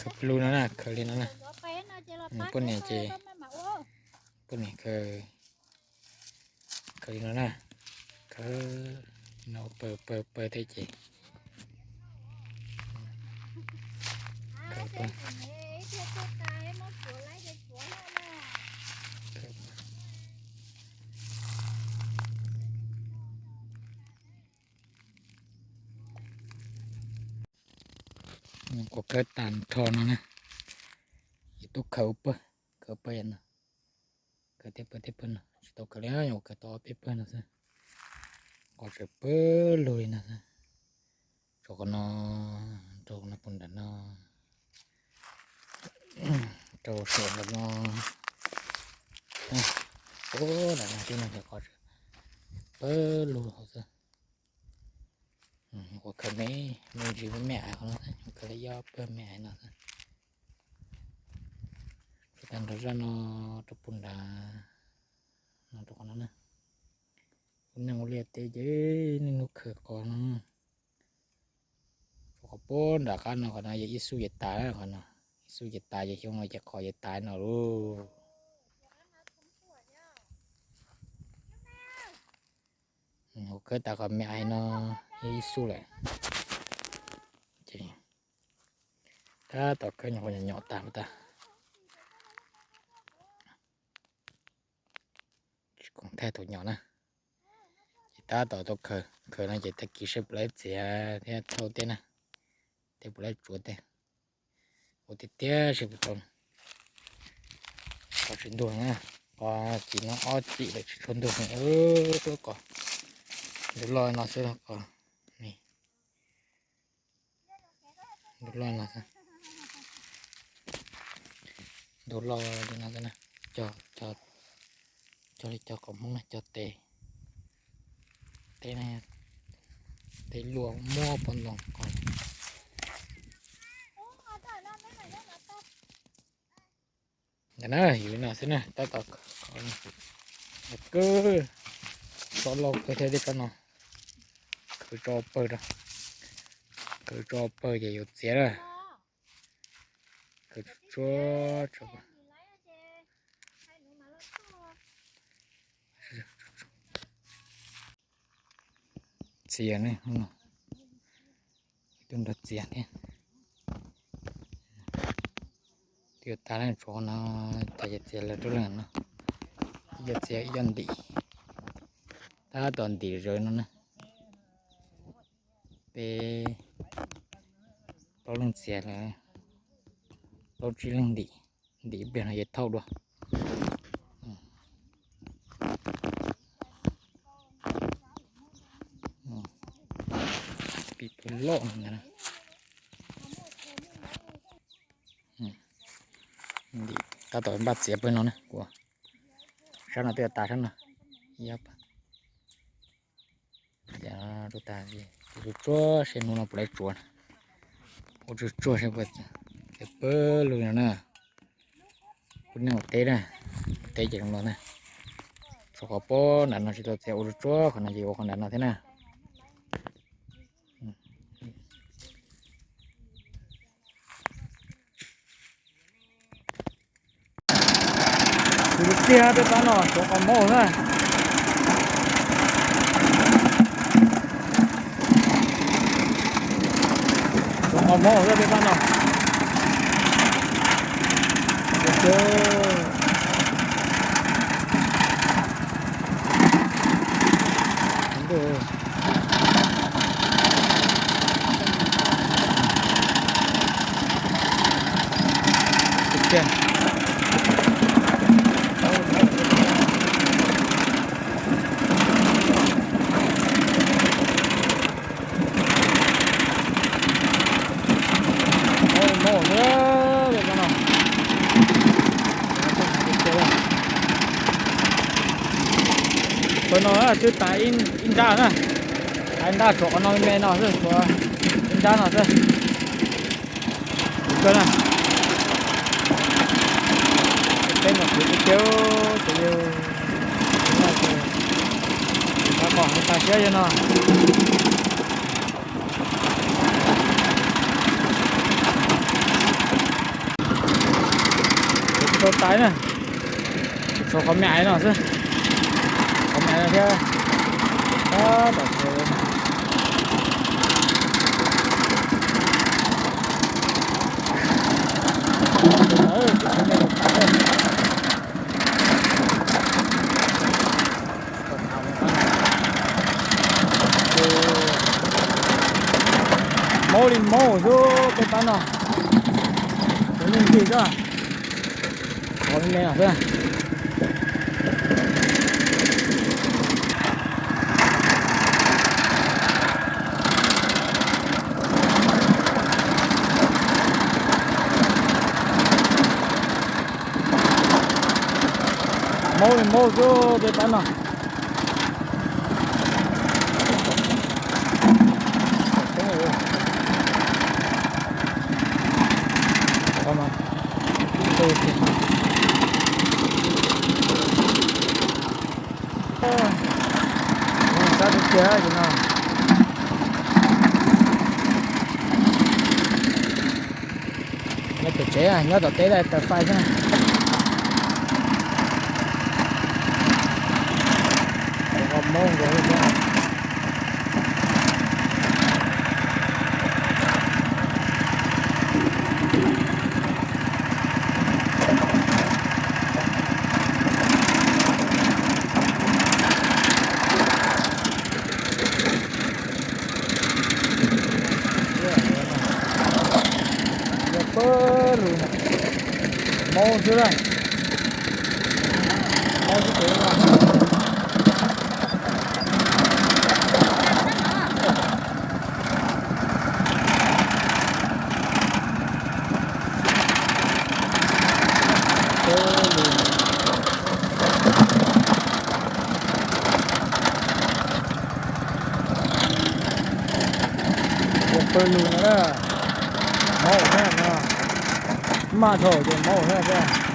Khaws pawg lug no na, khaws li no na. Poj niam ces, poj niam khaws, khaws li no na. Khaws no pawg pawg pawg thiab ces. Kuv khaws tag nrho no na, ces tub khaws pawg, khaws pawg no, khaws tej pawg tej pawg no tsis tau khaws li, yog khaws tau ob peb pawg no xwb. Qhov tseem pawg lug li no xwb. Rau qhov no, rau qhov no pus nram no, rau saum nram no, nram no tib no ces qhov tseem pawg lug hauv xwb. Ua khaws me, me ntsis me me ais qhov no, ua khaws li ob pawg me ais no xwb. Tsuav tag nrho zaj no rau pus nrad no rau qhov no na. Ua neej ua liaj teb ces niaj hnub khaws qhov no. Rau qhov puag nram qab no qhov no yog ib xub ces tas qhov no, ib xub ces tas ces xyoo no ces qhov ces tas no lauj. Kuv khawb tas qhov me ais no yog ib xub lawm. Ces tab tom khawb nyuam qhuav nyom nyom tas tas. Tsis koom thaij thaum nyom na. Ces tab tom tau khaws, khaws no ces tag kis seb puas laib txiav thiab thauj tej na, thiab puas laib tsuav tej. Ua tiag tiag seb puas tau. Qhov tsis ntuag na, qhov cim no ob cim lawm tsis tshua ntuag heev, qhov ntug loj no xwb qhov. Ntug loj no xwb. Ntug loj li no xwb na. Cog, cog, cog li cog qos Hmoob na, cog tes. Teb, teb luaj muab pov ntoo qos. Ntawm na yus li no xwb na, tab tom khaws, khaws tso loj kawg thiab tej tsob no. Khaws tso pawg rau, khaws tso pawg ces yuav txiav na. Khaws tsuag tsuag. Txiav ne, tus nrog txiav thiab. Twb yuav tas lawm, tshuav no, tas ces txiav lawm rau leej no. Ib co txiav ib co ntim, tab tom ntim zawv no na. Peb plaub leej txiav lawm, plaub tsib leej ntim, ntim ib pliag no ces thauj dua. Pib pawg loj ntawd na. Ntim tab tom npaj txiav pawg no na, kuv sab no twb tas sab no. Ua tsuag tsuag seb hnub no puas laib tsuav. Ua tsuag tsuag seb puas txiav pawg lug no na. Kuv neej ua teb na, teb ces zoo no na. Tshuav qhov pob nram no tsis tau txiav, ua tsuag tsuag qhov no ces ua qhov nram no thiab na. Kuv tiag peb pab no tshuav qos Hmoob na. Tshuav qos Hmoob peb pab no. Pawg no twb tas ib nrab na, tas ib nrab, tshuav qhov no me me no xwb, tshuav ib nrab no xwb. Kuv kawg na, peb mus kuv tiag tiag, ces yus, yus qhov tas siab yog no. Tsau tais na, tshuav qhov me ais no xwb, qhov me ais no thiab. Tab tom tshuav. Maub li maub xwb peb pab no, tus neeg tig xwb, qhov me me no xwb. Maub li maub xwb peb pab no. Sab tiag tiag no. Nyob pem tsev, nyob tom teb tawm fais xwb. Maub nkaus li thiab. Yog pawg lug, maub xwb lawm, maub xwb ces no. Pawg lug, yog pawg lug no, maub thiab no, maj dhau ces maub thiab.